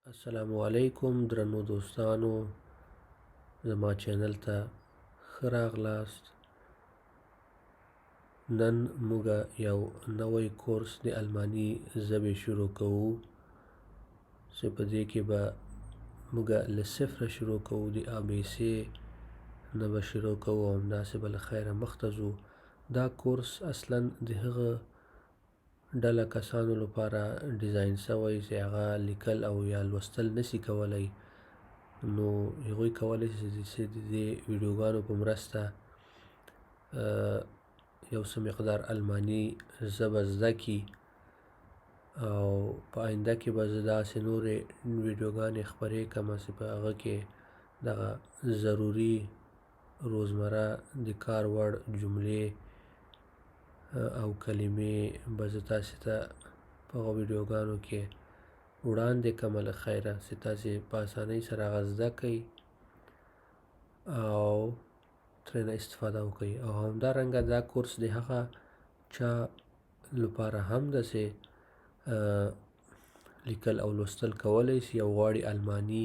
السلام علیکم درنو دوستانو، زما چینل ته ښه راغلاست. نن موږ یو نوی کورس د الماني ژبې شروع کوو چې په دې کې به موږ له صفره شروع کوو، د ا بي سي نه به شروع کوو او همداسې به له خیره مخته ځو. دا کورس اصلا د هغه ډله کسانو لپاره ډیزاین شوی چې هغه لیکل او یا لوستل نشي کولی، نو هغوی کولی شي چې د دې ویډیوګانو په مرسته یو څه مقدار الماني ژبه زده کړي، او په آینده کې به زه داسې نورې ویډیوګانې خپرې کړم چې په هغه کې دغه ضروري روزمره د کار وړ جملې او کلمې به زه تاسې ته په هغو ویډیوګانو کې وړاندې کړم له خیره، چې تاسې په اسانۍ سره هغه زده کړئ او ترېنه استفاده وکړئ. او همدارنګه دا کورس د هغه چا لپاره هم ده چې لیکل او لوستل کولی شي او غواړي الماني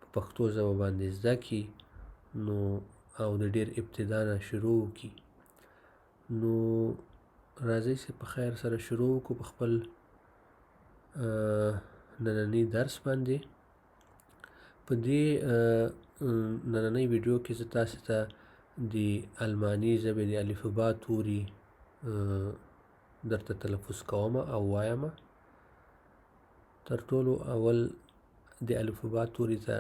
په پښتو ژبه باندې زده کړي، نو او د ډېر ابتدا نه شروع وکړي. نو راځئ چې په خیر سره شروع وکړو په خپل ننني درس باندې. په دې نننۍ ویډیو کې زه تاسې ته د الماني ژبې د الفبا توري درته تلفظ کوم او وایم. تر ټولو اول د الفبا توري ته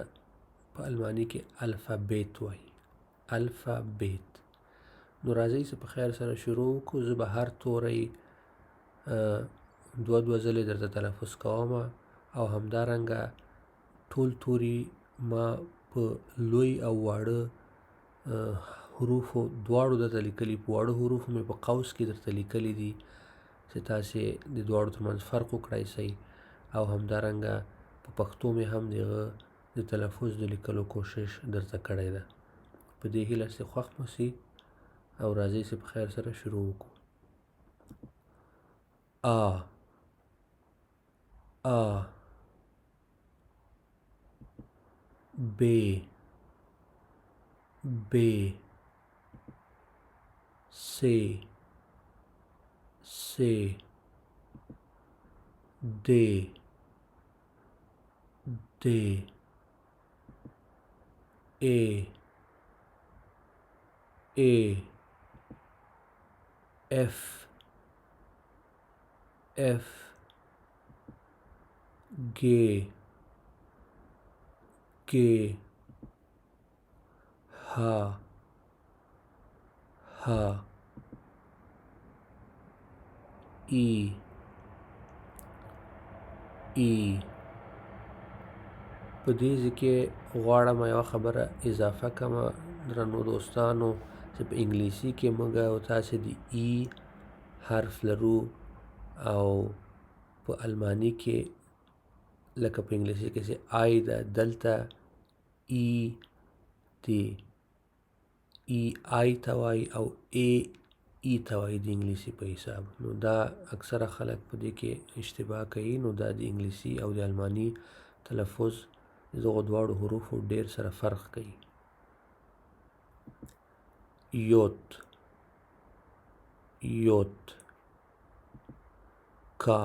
په الماني کې الفابیت وایي، الفابیت. نو راځئ چې په خیر سره شروع وکړو. زه به هر توری دوه دوه ځلې درته تلفظ کوم، او همدارنګه ټول توري ما په لوی او واړه حروفو دواړو درته لیکلي، په واړه حروفو مې په قوس کې درته لیکلي دي چې تاسې د دواړو ترمنځ فرق وکړای شئ، او همدارنګه په پښتو مې هم د هغه د تلفظ د لیکلو کوشش درته کړی ده. په دې هیله چې خوښ مو سي او راځئ چې په خیر سره شروع وکړو. آ، آ، ب، ب، س، س، د، د، ا، ا، اف، اف، گ، گ، ه، ه، ای، ای. په دې ځای کې غواړم یوه خبره اضافه کړم درنو دوستانو، چې په انګلیسي کې موږ او تاسې د ای حرف لرو، او په الماني کې لکه په انګلیسي کې چې آی ده، دلته ای دی، ای آی ته وایي او ای ای ته وایي د انګلیسي په حساب. نو دا اکثره خلک په دې کې اشتباه کوي. نو دا د انګلیسي او د الماني تلفظ د دغو دواړو حروفو ډېر سره فرق کوي. یوت، یوت، کا،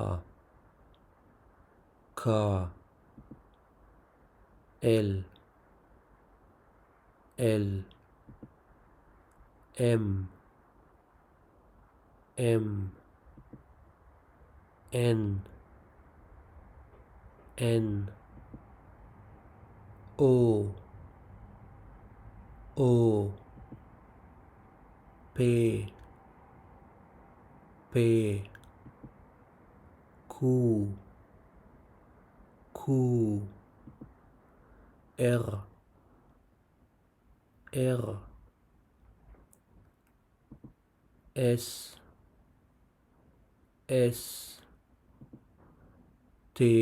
کا، ال، ال، ام، ام، ان، ان، او، او، پی، پی، کو، کو، ار، ار، اس، اس، تی،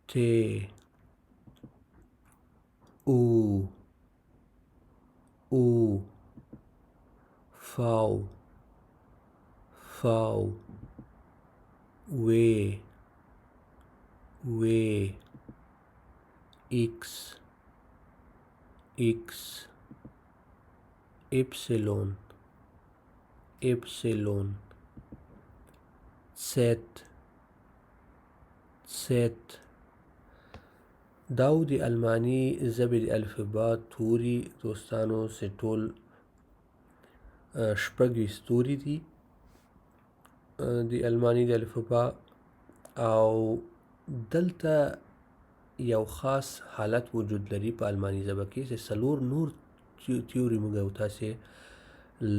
تی، او، او، فاو، فاو، وی، وی، ایکس، ایکس، اپسیلون، اپسیلون، زد، زد. دا و د الماني ژبې د الفبا توري دوستانو، چې ټول 26 توري دي د الماني د الفبا. او دلته یو خاص حالت وجود لري په الماني ژبه کې چې څلور نور تیوري موږ او تاسې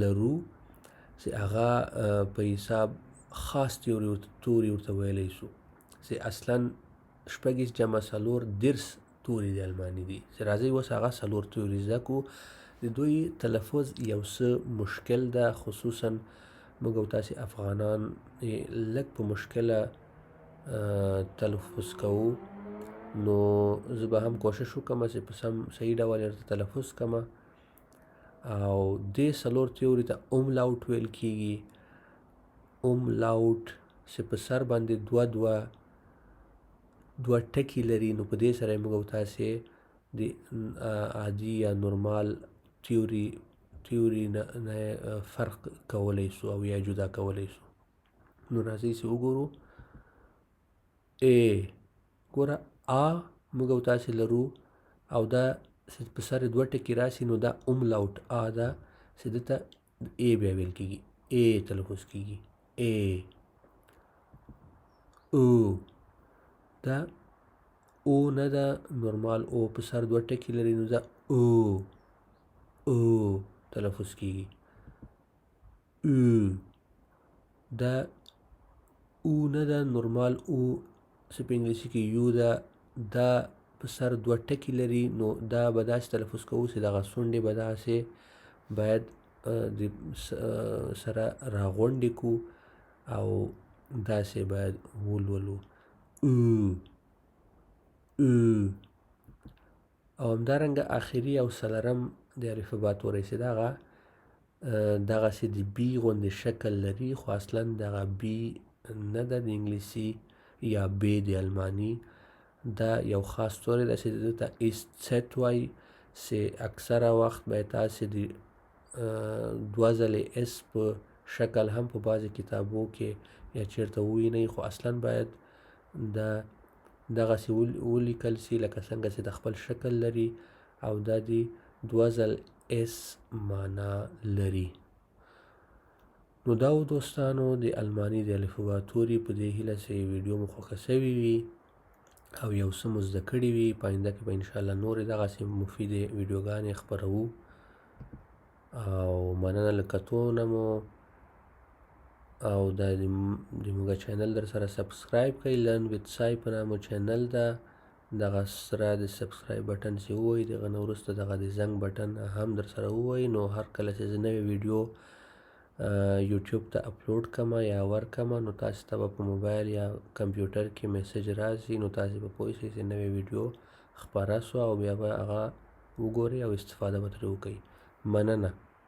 لرو، چې هغه په حساب خاص توري ورته ویلی شو، چې اصلا 26 جمع 4 30 توري د الماني دي. چې راځئ اوس هغه 4 توري زده کړو. د دوی تلفظ یو څه مشکل ده، خصوصا موږ او تاسې افغانان لږ په مشکله تلفظ کوو، نو زه به هم کوشش وکړم چې په سم صحیح ډول یې ورته تلفظ کړم. او دې 4 تیوري ته اوملاوټ ویل کیږي. اوملاوټ چې په سر باندې دوه دوه دوه ټکي لري، نو په دې سره موږ او تاسې د عادي یا نورمال تیوري نه فرق کولی شو او یا جدا کولی شو. نو راځئ چې وګورو. ای ګوره، آ موږ او تاسې لرو، او دا چې په سر دوه ټکي راسي نو دا اوملاوټ آ ده، چې ده ته ای بیا ویل کیږي، ای تلفظ کیږي، ای. او دا او نه ده، نورمال او په سر دوه ټکي لري، نو دا او او تلفظ کیږي. او دا او نه ده، نورمال او چې په انګلیسي کې یو ده، دا په سر دوه ټکي لري، نو دا به داسې تلفظ کوو چې دغه سونډې به داسې باید د سره راغونډې کړو او داسې باید ولولو، او او. او همدارنګه آخري او څلورم د الفبا توری چې دغه دغسې د بي غوندې شکل لري، خو اصلا دغه بي نه ده د انګلیسي یا بي د الماني، دا یو خاص توری ده چې ده ته اس ست وایي، چې اکثره وخت به تاسې د دوه ځلې اس په شکل هم په بعضې کتابو کې یا چېرته ووینئ، خو اصلا باید دا دغسې ولیکل سي لکه څنګه چې د خپل شکل لري، او دا د دوه ځل اس معنا لري. نو دا و دوستانو د الماني د الفبا توري. په دې هیله چې ویډیو مو خوښه سوې وي او یو څه مو زده کړي وي. په آینده کې به انشاءالله نورې دغسې مفیدې ویډیوګانې خپروو. او مننه له کتو نه مو، او دا د موږ چینل در سره subscribe کړئ. Learn with سای په نامه چینل ده، دغه سره د subscribe button چې ووایي، دغه نه وروسته دغه د زنګ بټن هم در سره ووایي، نو هر کله چې زه نوې ویډیو یوټیوب ته اپلوډ کړم یا ورکړم، نو تاسو ته به په موبایل یا کمپیوټر کې message راځي، نو تاسو به پوه شئ چې نوې ویډیو خپره شوه، او بیا به هغه وګورئ او استفاده به ترې وکړئ. مننه.